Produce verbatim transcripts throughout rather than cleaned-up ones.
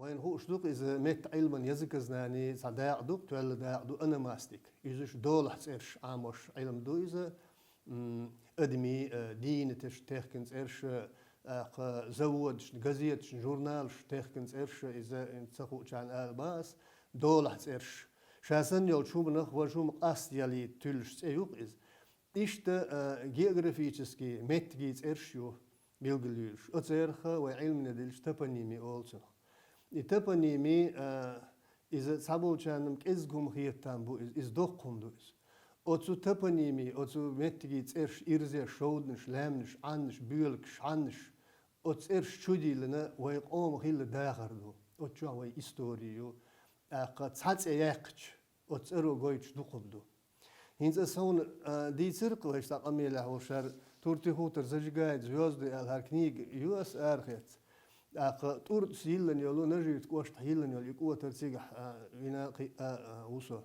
Вайна хууш ду-кх иза метта Ӏилман языкознание цхьа дакъа ду-кх, тоьлла дакъа ду, ономастика. Иза уж долахь цӀераш Ӏамош Ӏилма ду иза, м, адамий, э, дийнаташ техкина цӀераш, э, кхы заводашна, газеташна, журналашна техкина цӀераш, иза ца хуучарна ала бац, долахь цӀераш. Ша санна йолчу хӀуманах важа хӀума къастаялийта туьллуш цӀе ю-кх иза. Иштта, а, географический меттигий цӀераш ю билгалйуьйлуш. Оцу цӀерах вай Ӏилмане диллича топоними олу цунах. И топоними, а, иза цхьаболчарна кӀезиг хӀума хета там бу иза, иза доккха хӀума ду иза. Оцу топоними, оцу меттигий цӀераш, ирзеш, шовданаш, лаьмнаш, Ӏаннаш, боьлакаш, хьаннаш, оцу цӀераш чу дийлина вай къоман хилла дахар ду. Оцу чохь вай истори ю. ТӀаккха цхьа цӀе яьккхича, оцу цӀаро гойтуш дукхух ду. ХӀинца аса хьуна, а, дийцира-кх вайша цхьа къамелехь волу шара, Туртихутер зажигает звёзды аьлла хӀара книга ю аса арахецна. ТӀаккха ТӀуртӀас йиллина йолу, Нажи-Юьртан кӀоштахь йиллина йолу и кӀотар цигахь, а, вина кхиъна, а, а, ву со.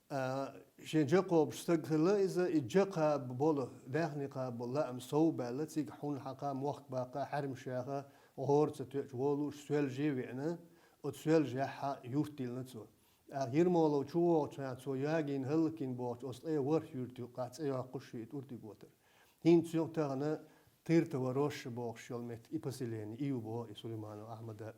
А, шен жа кхобуш стаг хилла иза, и жа кхаба болу, даьхни кхаба болу лаам сов баьлла, цига хьун хьакха, мохк баккха, хьаьрмаш яха, гӀора ца тоьучу волуш Соьлжа веана, оцу Соьлжехь юрт диллина цо. ТӀаккха Ермолов чу вогӀучу хенахь цо ягийна, хӀаллакйина бохучу оцу ткъе ворхӀ юьрта юккъехь цӀе йоккхуш ю и ТӀуртӀи-ГӀотар. ХӀинца цунах тахана Тыртова роща бохуш йолу меттиг, и поселение, и ю боху и Сулайманов Ахьмада.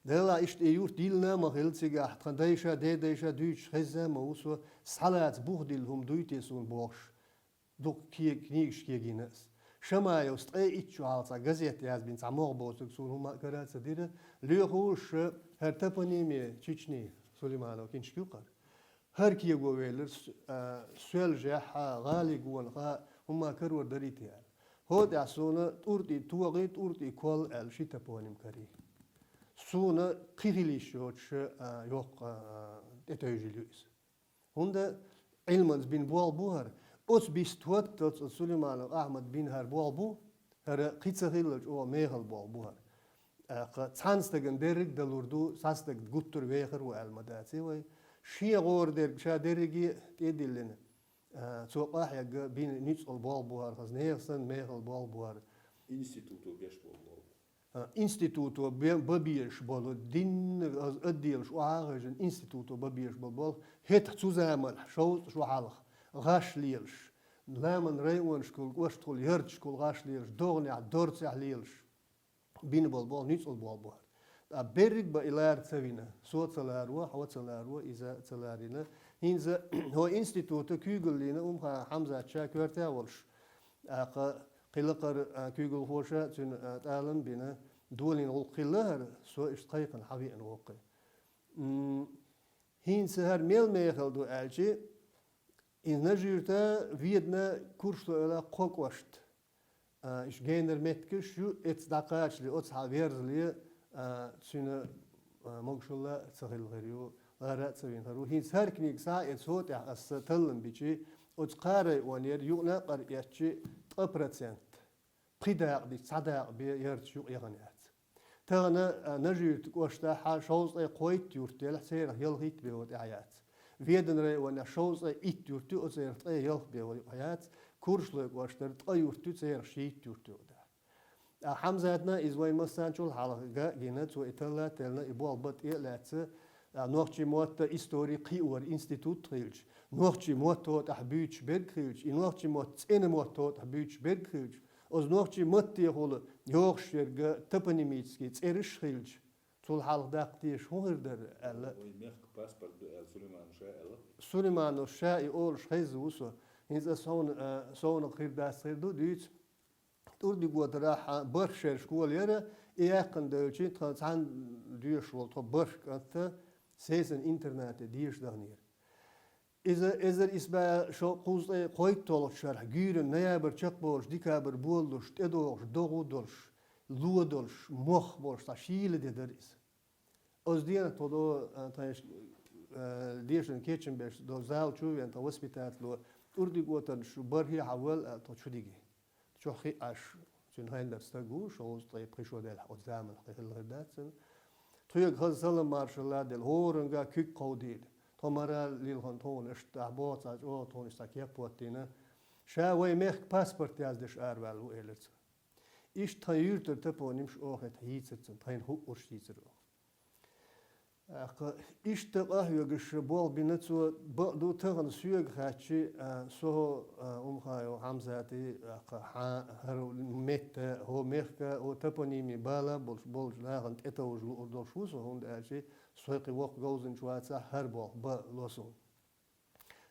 Делахь иштта и юрт йиллина а ма хилла цигахь, тхан дайша, дедайша дуьйцуш хезна а ма ву со, схьалаца бух дилла хӀума дуй те суна бохуш. Дукха кег-, книгаш кегийна ас. Шамаевс ткъе итт чохь цхьа газета язбина цхьа могӀа боцург суна хӀумма а кара ца дира. Лоьхуш хӀара топонимия Чечни, Сулайманов киншка ю-кх хӀара. ХӀара кего велира с-, а, Соьлжехь а, гӀалин гонах а хӀумма карор дарий те аьлла. ХӀокху тӀехь суна ТӀуртӀи ТогӀи, ТӀуртӀи Кол аьлла ши топоним карий. Суна кхин хила йиш йоцуш, а, йоккха, а, тӀетевжийла ю иза. ХӀунда Ӏилманца бина болх бу хӀара. Оцу бист хӀотталц оцу Сулайманов Ахьмада бина хӀара болх бу, хӀара кхин ца хиллачу оха мехала болх бу хӀара. ТӀаккха цхьана стагана дерриг а далур ду, цхьа стаг гуттар а вехар ву аьлла ма даций вай. Шен гӀора дерг ша дерриге а тӀедиллина, а, цо къахьегна бина нуьцкъала болх бу хӀара, хаза нехан санна мехала болх бу хӀара. Институто беш болу болх. А, институто бе-, бан безаш болу, динна аз-, отделаш охьа а хевшина, институто бан безаш болу болх, хӀетахь цу заманахь шовзткъа шо хьалха гӀаш лелаш, ламан районашкахула, кӀоштахула, ярташкахула гӀаш лелаш, догӀанехь, дорцехь лелаш бина болу болх нуьцкъала болх бу хӀара. Ткъа берриг а бан и лара ца вина, со ца ларо, хьо ца ларо, иза ца ларийна. ХӀинца хӀо института куьйгаллина Умханов Хьамзат ша коьртехь а волуш, тӀаккха кхин лакхара, а, куьйгалхоша цуьнан, а, тӀалам а бина, долийна гӀуллакх хилла хӀара, со иштта кхайкхина хьан веана воккхий. М, хӀинца хӀара мел мехала ду аьлчи, и Нажи-Юьрта, Ведана, Куршлой-Эла кхо кӀошт. А, иштта генара меттигаш ю, эцца дӀакхачале, оцу хьан верзале, а, цуьнан, а, могушалла а ца хилла хир ю, лара а ца вина хир ву. ХӀинца хӀара книга схьа а эцна, хӀо тӀехь аса таллам бичи, оцу кхарай онера юкъана а къар эцчи, ткъа процент. Пхи дакъа дича, цхьа дакъа бен ярташ юкъа яхана яц. Тахана, а, Нажи-Юьртан кӀоштахь шовзткъе кхойтта юрт елахь, церах ялхитта бен ван тӀехь яц. Ведан районехь шовзткъе итт юрт ю, оцерах ткъе ялх бен ван юкъа яц. Куршлой кӀоштара ткъа юрт ю, церах шийтта юрт ю тӀехь. А Хьамзатна иза вайн массанчул хьалха га а гина, цо и талла а теллина, и болх бан тӀе а лаьцна, а, нохчийн мотт а, истори кхиор институт хилча, нохчийн мотто тӀехь буьйцуш берг хилча, и нохчийн мотт цӀена мотто тӀехь буьйцуш берг хилча, оцу нохчийн маттехула йохуш ерг топонимический цӀераш хилча, цул хьалха даккха дезаш хӀун хир дара аьлла. Вай мехка паспорт ду аьлла, Сулайманов ша аьлла. Сулайманов ша и олуш хезна ву со. ХӀинца аса хьуна, а, совнах хир дац хир ду, дуьйцу. ТӀуртӀи-ГӀотарахь бархӀ шеран школа яра, и яьккхина девлчи, тхан цхьаьна доьшуш волу тхо бархӀ кӀант а Сесанан интернате деша даханера. Иза эзар исс бӀе шо кхузткъе кхойтталгӀачу шарахь гуьйранна ноябрь чекхболуш, декабрь болалуш, тӀедогӀуш, догӀа долуш, ло долуш, мох болуш цхьа шийла де дара иза. Оцу дийнахь тхо до, а, тхайн, а, дешан кечам беш долу зал чу а веана, тхан воспитатело, ТӀуртӀи-ГӀотарна шу бархӀе а хьан вал аьлла, тхо чу диги. Чохь хиъ Ӏаш, цуьнан хендар стаг ву, шовзткъе пхи шо делахь, оцу заманахь кхин хилла хир дац цуьнан. Тхоьга хаза салам-маршалла а делла, хӀоранга куьг кховдийла. Тхо мара лилхана тхуна, иштта ахь боху цхьа чӀогӀа тхуна иштта кеп хӀоттийна. Ша вайн мехка паспорт яздеш араваьлла ву, элира цо. Иштта тхан юьртара топонимаш оха тхан йийцар цунна, тхайна хууш йийцар оха. ТӀаккха иштта къахьоьгуш болх бина цо, бакъду, тахан соьга хаьттачи, а, со, а, Умхаев Хьамзати, тӀаккха хьа-, хӀара метта, хӀо мехка, хӀо топоними бала болуш, болчу нахана тӀетовжа луур долуш ву со, хӀунда аьлча со кхин воккха говзанча вацахь, хӀара болх бан ло суна.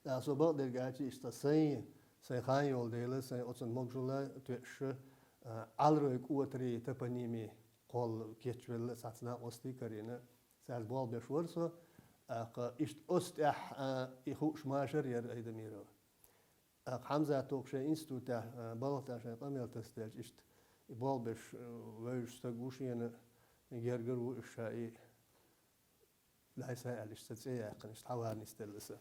ТӀаккха со бакъдерг аьлча, иштта сайн, сайн хан йолу дела, сайн оцунна могушалла тоьуш, а, Ӏалрой кӀотарий топоними кхолла кечвелла цхьацца накъостий карийна, цаьрца болх беш вара со. ТӀаккха иштта оцу тӀехь, а, и хууш машар яра Айдамирова. ТӀаккха Хьамзат тоху шайн институтехь, а, балха тӀехь шайн къамел тасаделча, иштта и болх беш, а, вевзаш стаг ву шена, гергара ву уьш ша и. Лайса аьлла, иштта цӀе яьккхина, иштта хьавар нисделла сан.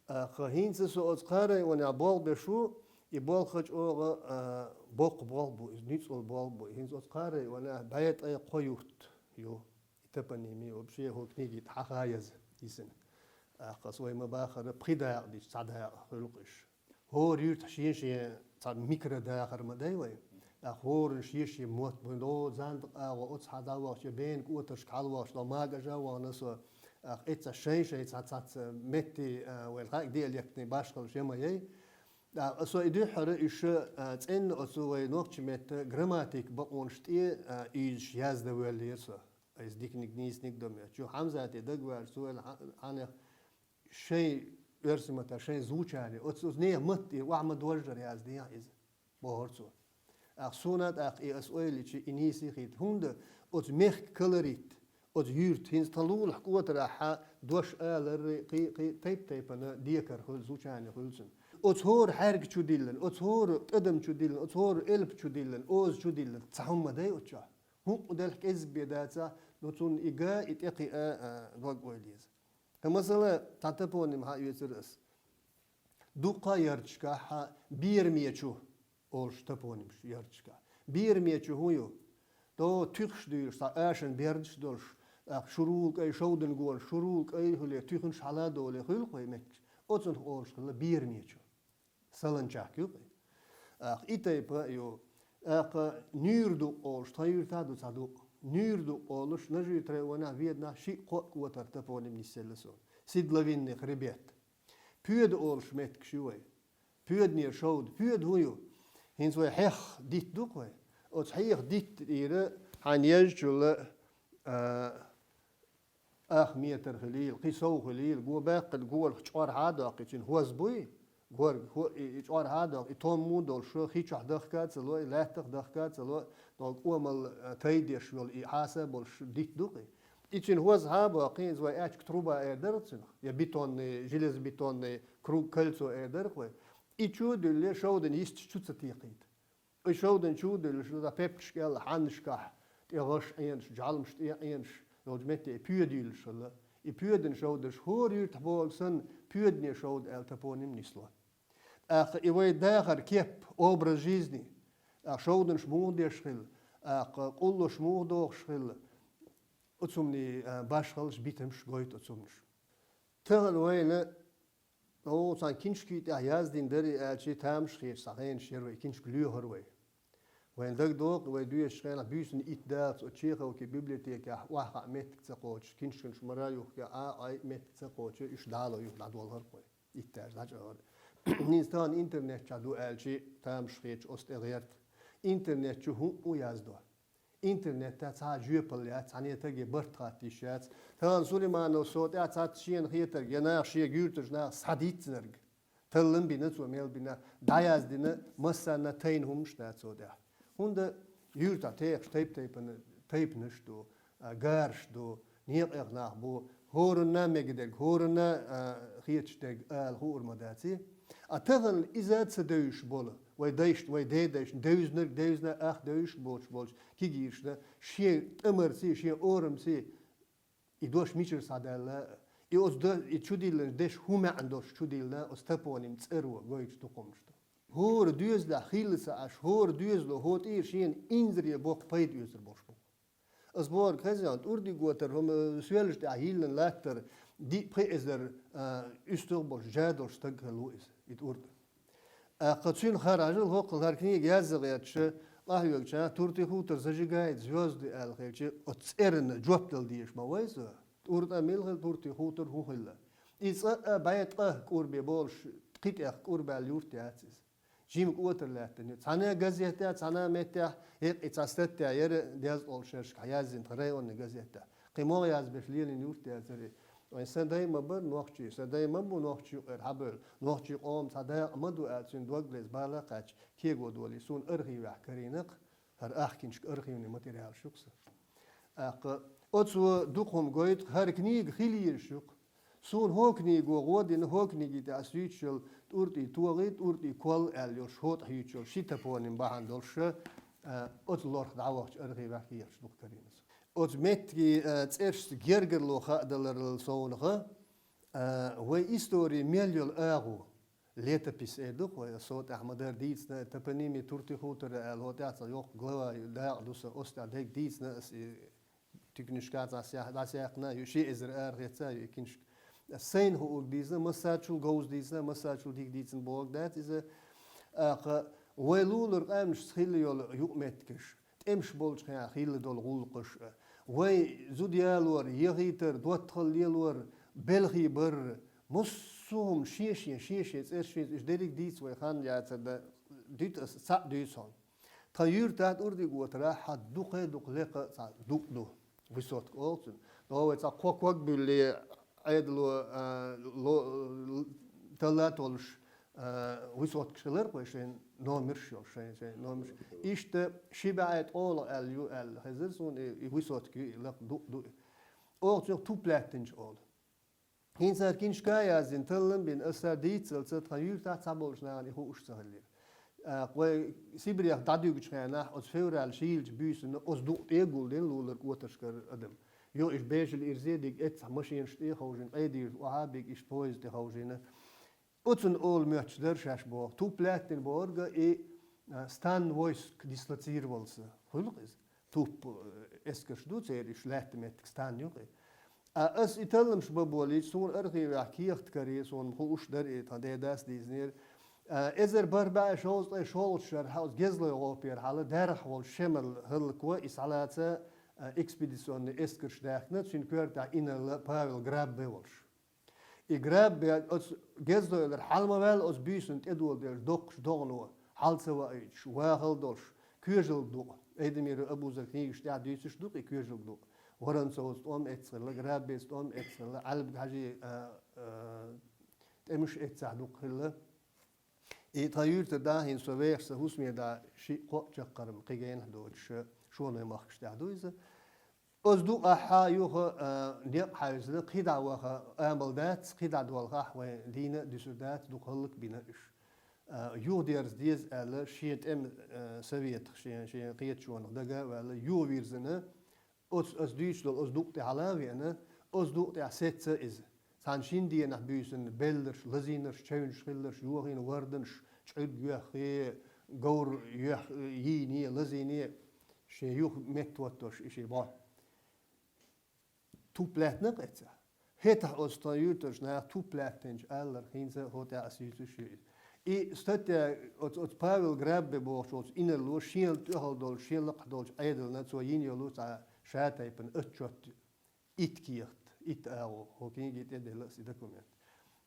ТӀаккха хӀинца со оцу кхаа районехь болх беш ву, и болх чӀогӀа, а, боккха болх бу, иза ницкъала болх бу. ХӀинца оцу кхаа районехь бӀе ткъе кхо юрт ю, и топоними, вообще хӀокху книги тӀе хьаха яза йисина. ТӀаккха аса вай ма-баххара, пхи дакъа дича, цхьа дакъа хуьлу-кх уьш. ХӀора юьртахь шен-шен цхьа микродахар ма дай вай. ТӀаккха хӀоран шен-шен мотт бу, до, Занта агӀо оцу хьа дӀавахча, я Бена кӀотаршка хьалавахча, до Магажа вахана со. ТӀаккха эцца шайн-шайн цхьа цхьацца метти, а, вайн хьаьг диалектный башхаллаш я ма яй. ТӀаккха со и дуьххьара уьш, а, цӀенна оцу вай нохча метта грамматика бакъонаш тӀе, а, уьйзуш яздан воьллера со. Иза диканиг, нийсаниг до моьтту. Чу Хьамзате дагаваьлча, цо аьлла, хьан-, хьанех шайн оьрсийн маттахь шайн звучание, оцу, оцу нехан матте охьа ма дожжара яздехьа иза, бохура цо. ТӀаккха суна тӀаккха и ас ойла йича, и нийса хета. ХӀунда оцу мехкан колорит, оцу юьртан, хӀинца тхан лулахь кӀотарахь дош аларра, кхин, кхин тайп-тайпана декар хуьлу, звучание хуьлу цуьнан. Оцу хӀора хьаьрга чу диллина, оцу хӀора тӀадам чу диллина, оцу хӀора элп чу диллина, оза чу диллина, цхьа хӀума ма дай оцу чохь. ХӀуъа делахь кӀезиг бен дацахь, но цунна и га, и тӀекхиа, а, дог ойла еза. Ткъа масала, цхьа топоним хьаоьцура ас. Дуккха а ярташкахь берамечу олуш топонимаш ярташкахь. Берамечу хӀун ю? То туьхаш дуьйлуш, цхьа ашан бердаш долуш, тӀаккха шурул кӀай шовдан гонаш, шурул кӀай хуьле, туьханаш хьала а доле хуьлу-кх вай меттигаш. Оцунах олуш хилла берамечу. Саланчахка ю-кх и. ТӀаккха и тайпа а ю. ТӀаккха нуьйр дукъ олуш, тхан юьртахь а ду цхьа дукъ. Нуьйр дукъ олуш, Нажи-Юьртара районехь Веданахь шиъ-кхоъ кӀотар топоним нисъелла суна. Седловинный хребет. Педа олуш меттигаш ю вай. Педане шовда. Педа хӀун ю? ХӀинца вай хьех дитт ду-кх вай. Оцу хьех дитта тӀера хьайна езачул а, а, ах метр хилийла, кхин сов хилийла, го баьккхина горах чӀорхьа а доккху, и цуьнан хӀоз буй, горга хӀо-, и, и чӀорхьа а доккху, и томмо а долуш, хи чохь дахка а ца ло, и лаьттах дахка а ца ло, догу кӀомал, а, тай деш йолу, и хьаса а болуш дитт ду-кх и. И цуьнан хӀоз хьа а боккхий, иза вай аьчка труба эр дара цунах, я бетонный, железобетонный круг, кольцо эр дара-кх вай. И чу а дуьллий, шовдан йисташ чу ца текхийта. И шовдан чу а дуьллуш, иза пепкаш кӀел хьаннашкахь тӀе гӀаш Ӏенаш, жӀаьламаш тӀе Ӏенаш йолчу метте и педа йуьйлуш хилла. И педан шовдаш хӀора юьртахь бохург санна, Педане шовда аьлла топоним нисло. ТӀаккха и вай дахар кеп, образ жизни, тӀаккха шовданаш муха деш хилла, тӀаккха къуллуш муха дохуш хилла, оцу хӀуманийн, а, башхаллаш, битамаш гойту оцу хӀуманаш. Тахана вайна О, цхьана киншки тӀехь яздина дарий аьлчи, тамаш хеташ, цхьа хенаш яра вай, киншка лоьхура вай. Вайн дагадогӀу, вай доьшучу хенахь буьйсанна итт далац оцу Чеховки библиотекехь охьахаа меттиг ца кхочуш, киншканаш мара юхкехь а, Ӏай меттиг ца кхочуш, уьш дӀало юха дӀадолхура вай. Иттаьржа дӀачӀагӀара. ХӀинца тахана интернет чохь ду аьлчи, тамаш хеташ оцу тӀе гӀерта. Интернет чу хӀуъу яздо. Интернетта цхьа а жоьпалла яц, цхьанне таге барт хатта йиш яц. Тахана Сулейманов со тӀехь цхьацца шена хетарг, я наха шега юьртарчу наха схьадийцинарг, таллам бина цо мел бина, дӀаяздина, массарна тайна хӀуманаш дац цо тӀехь. ХӀунда юьртахь техаш тайп-тайпана, тайпанаш ду, а, гараш ду, некъех нах бу, хӀоранна мегадерг, хӀоранна, а, хеташ дерг ала хуур ма дац и. А тахана иза а ца девзаш болу, вай дайшна, вай дедайшна девзинарг девзина, ах девзаш боцуш болчу кегийрашна, шен тӀамарций, шен орамций и дош мичара схьадаьлла, и оцу д-, и чудиллина деш хӀун маьӀна долуш чудиллина, оцу топоним цӀаро гойтуш дукха хӀуманаш ду. ХӀора доьзалехь хилла ца Ӏаш, хӀора доьзало хӀо тӀера шена инзаре боккха пайда оьцур болуш бу. Ас бохург хезна, тӀурдиг готар хӀума соьлаш тӀехь йиллина латтар диъ-пхи эзар, а, уьстагӀ болуш, жа долуш стаг хилла ву иза, и тӀурд. ТӀаккха цуьнан хӀара хьажал хӀокхул хӀара книга язза гӀерташ, Къахьоьгуча туртий хутор зажигает звёзды аьлла хилча, оцу цӀерна жоп дала дезаш ма вай со. ТӀур тӀа мила хилла, туртий хутор хӀун хилла? И цкъа а бӀе ткъа кӀурбе болуш, кхин тӀех кӀурбаьлла юрт яц иза. Жимма кӀотар лаьттина ю. Цхьана газетехь, цхьана меттехь, хӀекъий цхьа статья яра дезткъолгӀачу шерашкахь яздина тхан районный газетехь. Кхин могӀа язбеш лелийна юрт яцара и. Вайн сан дай ма бара нохчий, сан дай ма бу нохчий юкъера хьабевлла. Нохчий къоман цхьа дакъа ма ду аьлла, цуьнан дог леза бала кхаьчча, кегош долий, суна архивехь карийна-кх, хӀара ахкинчка архивный материалаш ю-кх сан. ТӀаккха оцо дукха хӀума гойту, хӀара книга хила езаш ю-кх. Суна хӀокху книго гӀо дина, хӀокху книги тӀехь ас юьйцуш йолу ТӀуртӀий тогӀи, ТӀуртӀий кол аьлла йолуш, хӀотӀахь юьйцуш йолу ши топоним бахьана долуш, а, оцу лорах дӀавахча архивехь кхеташ дукха карийна сан. Оцу меттигийн, а, цӀерашца гергарло хаадаларал совнаха, а, вай историн мел йолу агӀо, летопись эр ду-кх вай, со тӀехь ма-дарра дийцина, топонимия туртий хутора аьлла, хӀо тӀехь цхьа йоккха глава ю, дакъа ду сан, оцу тӀехь дерг дийцина ас и, тикнишка цхьа сехь-, дӀасаьккхина а ю, ши эзар арахецна а ю и киншка. Ас сайна хуург дийцина, массарчул говза дийцина, массарчул дика дийцина бохург дац иза. ТӀаккха вай лулара къаьмнашца хилла йолу юкъаметтигаш, тӀемаш болчу хенахь хилла долу гӀуллакхаш а, вай зуда ялор, яхийтар, доттагӀалла лелор, белхий бар, массо а хӀума шен-шен, шен-шен цӀерш, уьш дерриг дийца вай хан яцара дан, дуьту ас, цхьаъ дуьйцу хьуна. Тхан юьртахь ТӀуртӀиг-Отарахь хьан дукха-дукха лекха а цхьа дукъ ду, высотка олу цунна. Но вай цхьа кхо ког буьллий, Ӏедало, а, ло-, талла а толлуш, а, высоткаш хилар-кх вай шайн номерш йолуш, шайн, шайн номерш. Иштта ши бӀе ткъолгӀа аьлла ю аьлла хезира суна, и, и высотка ю, и лакха дукъ ду и. Оха цунах туп лаьттинчу олу. ХӀинца хӀара киншка а яздина, таллам а бина, аса дийццалца тхан юьртахь цхьаболчу нахана и хууш ца хиллера. А, вай Сибрех дӀадуьгучу хенахь, оцу февраль шийлачу буьйсанна оцу дукъ тӀе а гулдина лулара кӀотаршкара адам. Йо, иштта бежал ирзе диг эццахь машенаш тӀе а ховшийна, къедийраш охьа а бига, иштта поезд тӀе ховшийна. Оцунна олу моьттуш дара шаьш боху. Туп лаьттина бохург и, а, стан войск дислоцировался. Хуьлу-кх иза. Туп, э, эскарш ду церан, уьш лаьтта меттиг стан ю-кх и. А ас и талламаш бан болийча, суна архивехь кехат карийра, суна хууш дара и, тхан дедас дийцинера. А, эзар бархӀ бӀе шовзткъе шолгӀачу шарахь оцу Гезлой гӀопера хьала, даьрахь волчу Шемал хӀаллакво, и схьалаца, а, экспедиционный эскарш даьхкина, цуьнан коьртехь инарла Павел Граббе волуш. И Граббе оцу Гезлойлара хьала ма ваьлла оцу буьйсанна тӀедоладелчу доккхачу догӀано, хьала ца ваийтуш, вахалла долуш, коьжалг дукъ. Айдамиров Абузаран книгаш тӀехь дуьйцуш ду-кх и коьжалг дукъ. Воронцовс тӀом эцна хилла, Граббес тӀом эцна хилла, Ӏаьлбиг-Хьаьжин, а, а, тӀемаш эццахь дукха хилла. И тхан юьртара дӀа а хӀинца со вехаш сан хӀусаме дӀа шиъ-кхоъ чаккхарма кхин генахь доцуш, шоной махкаш тӀехь ду иза. Оцу дукъахь юха, а, некъ хьаьвзина, кхидӀа ваха амал дац, кхидӀа долхахь вайн дийна а дуьсур дац, дукха хӀаллакбина уьш. А, юхадерза деза аьлла, шен тӀеман, а, советах, шен, шен кхеташонах дага а ваьлла, юхавирзина, оцу ас дуьйцуш долу оцу дукъ тӀе хьала а веана, оцу дукъ тӀехь сецна иза. Цхьана шина денахь буьйсанна белларш, лазийнарш, чевнаш хилларш, йохийна варданаш, чӀуьрг йоьххий, говр йоьх-, йийний, лазийний, шен юха меттахӀоттош и ши бӀо. Туп лаьттина-кх эццахь. ХӀетахь оцу тхан юьртарчу наха туп лаьттинчу аларх хӀинца а хӀотӀехь ас юьйцуш ю иза. И статья оцу, оцу Павел Граббе бохучу оцу инарло шен тӀехула долчу, шен лакхахь долчу Ӏедална цо йина йолу цхьа ша тайпана отчет итт кехат, итт агӀо, хӀокхуьнга тӀе а делла аса и документ.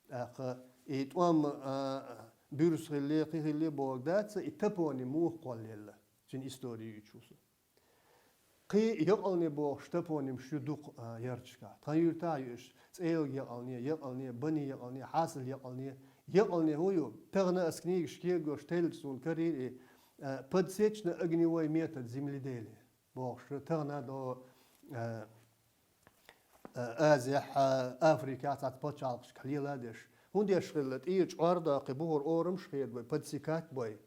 ТӀаккха и тӀом, а, буьрса хилла, кхин хилла бохург дац, и топоним муха кхоллаелла, цуьнан истори юьйцуш ву со. Кхин якъалне бохуш топонимаш ю дукха, а, ярташкахь. Тхан юьртахь а ю уьш: ЦӀелга якъалне, якъалне, Бани якъалне, Хьасал якъалне, якъалне хӀун ю? Тахана ас книгаш кегош теллича суна карийра и, а, подсечно-огневой метод земледелия бохуш, тахана до, а, а, Азехь, а, Африкехь цхьацца пачхьалкхашкахь лела а деш. ХӀун деш хилла? ТӀера чкъор а доккхий, бухара орамаш а хедабой, подсекать а бой,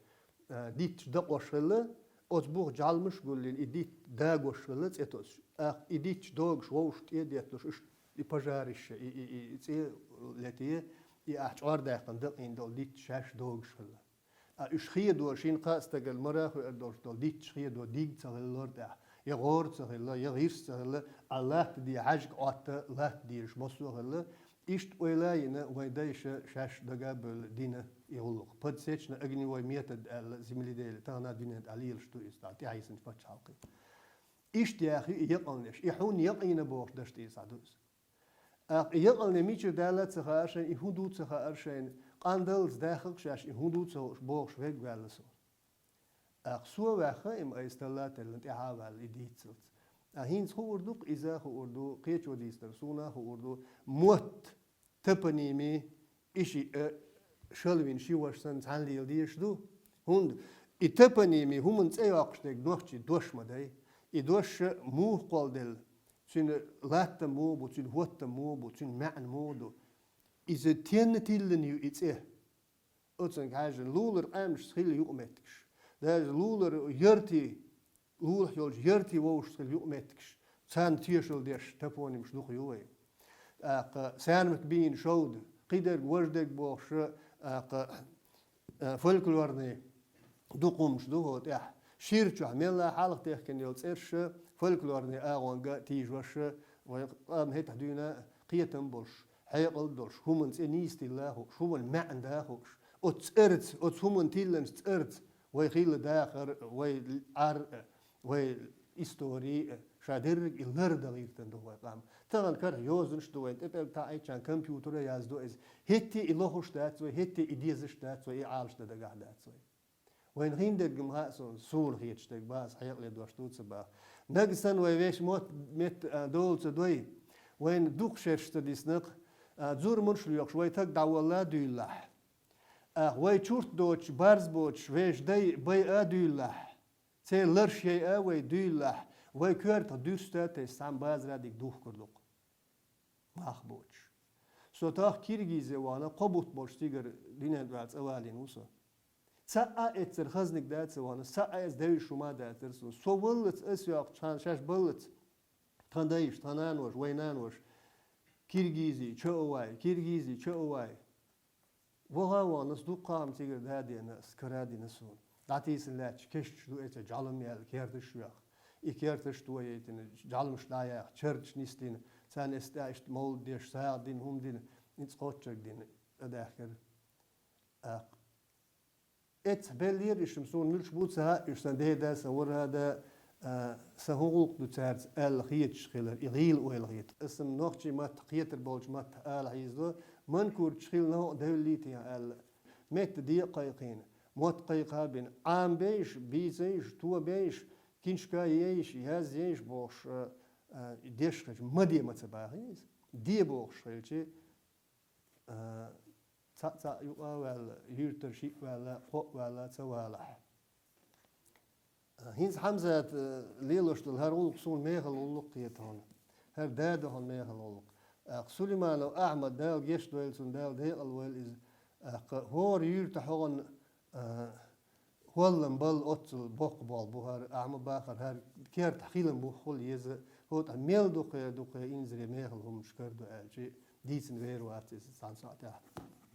а, дитташ дакъош хилла, оцу буха жӀаьламаш а гуллийна, и дитт дагош хилла цӀе тосуш. ТӀаккха и дитташ догуш вовшах тӀе а детталуш, уьш и пожарища, и, и, и, и цӀе лете, и ахь чкъор даьккхина дакъийна долу дитташ шаьш догуш хилла. Ткъа уьш хедо шина-кхаа стагана мара а хуур долуш долу дитташ хедо диг ца хилла лор тӀехь, я гӀора ца хилла, я гӀирс ца хилла, а латта ден хьаьжга Ӏотта латта дезаш массо а хилла, иштта ойла а йина, вайн дайша шаьш дага а бевлла дина. И гӀуллакх подсечно-огневой метод аьлла, земледелие, тахана дуьнен тӀа лелаш ду иза, тӀехьийсанча пачхьалкхе. Иштта яхь ю и якъалнеш, и хьуна якъийна бохуш дашта иза ду иза. ТӀаккха и якъалне мичара даьлла а ца хаьара шайна, и хӀун ду ца хаьара шайна, къандаллаца даьхха-кх шаьш, и хӀун ду ца хууш, бохуш верг ваьлла со. ТӀаккха со ваьхха, и-м айса талла а теллина, тӀаьхьа а ваьлла, и дийццалц. ТӀаккха хӀинца хуур ду-кх иза, хуур ду, кхечо дийцинарг суна а хуур ду, мотт, топоними, и шиъ а шалвина ши ваша санна цхьаьна лела дезаш ду. ХӀунда и топоними хӀуманна цӀе йоккхуш дерг нохчийн дош ма дай. И дош муха кхолладелла, цуьнан латтам муха бу, цуьнан хӀоттам муха бу, цуьнан маьӀна муха ду. Иза тенна тиллина ю и цӀе? Оцунга хьаьжжина лулара къаьмнашца хилла юкъаметтигаш. Даже лулара яртий, лулахь йолчу яртийн вовшашца хилла юкъаметтигаш, царна тешалла деш топонимаш дукха ю вай. ТӀаккха Саьрмат бийна шовда, кхидерг важа дерг бохуш, тӀаккха, а, фольклорный дукха хӀуманаш ду хӀокху тӀехь. Шира чохь мелла хьалха техкина йолу цӀераш фольклорный агӀонга тийжош, вайн къам хӀетахь дуьйна кхетам болуш, хьекъал долуш, хӀуманна цӀе нийса тилла а хууш, хӀуманна маьӀна да а хууш, оцу цӀерца, оцу хӀуманна тиллинчу цӀерца вай хилла дахар а, вай Ӏар а, вай истори а, ша дерриг и лардан гӀиртина ду вай къам. Тахана карахь йозанаш а ду вайн, тӀе-тӀе таӀийчхьана компьютера яздо иза. ХӀетте и лохуш дац вай, хӀетте и дезаш дац вай, и Ӏалашдан дагахь дац вай. Вайна хиндерг-м хаьа суна, суна хеташ дерг баха аса хьекъале дош ду ца баха. Нагахь санна вай вешан мотт-, метта, а, дола ца дой, вайна дукха шераш ца дисна-кх, а, зурманаш а лоькхуш, вай таг дӀаволла а дуьйлалахь. Ах, вай чурт доцуш, барз боцуш, вешан дай байа а дуьйлалахь. Церан ларш яйа а вай дуьйлалахь, вай коьртах дуьрста а тесна, цхьана базара дика духкур ду-кх. Мах боцуш. Со тахка Киргизе вахана, кхо бутт болуш цигара дуьнен тӀехь цӀа валийна ву со. Цхьа а эццара хазниг дац вахана, цхьа а эццара девзаш хӀума а дацара суна. Со валлалц, ас йоккхучу хана шаьш баллалц, тхан дайша, тхан наноша, вай наноша, Киргизи, ча а вай, Киргизи, ча а вай. Ваха а вахана, ас дуккха а хӀума цигара дадеана, ас кара а дина суна. ДӀатийсина лаьтташ кешнаш ду, эццара жӀалам яьлла, керташ а йоьхна. И керташ а тойийтина, жӀаламаш дӀа а яьхна, чардаш нисдина, царна эс тӀе иштта мовлид деш, сагӀа дина, хӀума дина, иза кхоччург дина, тӀедаьхкира. ТӀаккха эццахь беллера, иштта суна муьлш бу ца хаьа, уьш сан деда, сан вархӀада, а, сан хӀун гӀуллакх ду цаьрца аьлла хеташ хилар, и гӀийла ойла хета. Аса-м нохчийн маттах кхетар болчу маттах ала хьийзадо, Манкурташ хилла новкъа девллий те аьлла. Метта де а кхайкхийна, мотт кхайкха а бина, Ӏамабейша, бийцайша, тобейша, киншка ейша, язъейша бохуш, а, а, деш хилча, ма де ма ца бахий иза. Де бохуш хилча, а, цхьаъ-цхьаъ юкъа а ваьлла, юьртара шиъ а ваьлла, кхоъ а ваьлла, ца валахь. ХӀинца Хьамзата, а, лелош долу хӀара гӀуллакх суна мехала гӀуллакх кхета хьуна. ХӀара дада хьуна мехала гӀуллакх. ТӀаккха Сулейманов Ахьмад, Дала гечдойла цунна, Дала декъал войла иза. ТӀаккха хӀора юьртахь хьуна, а, хӀоллам балла оццул боккха болх бу хӀара, ахьа ма бахара, хӀара кертахь хилам буххул еза, хӀотӀа мел дукха, дукха инзаре мехала хӀуманаш кара ду аьлча, дийцина вер вац иза цхьана сохьтехь.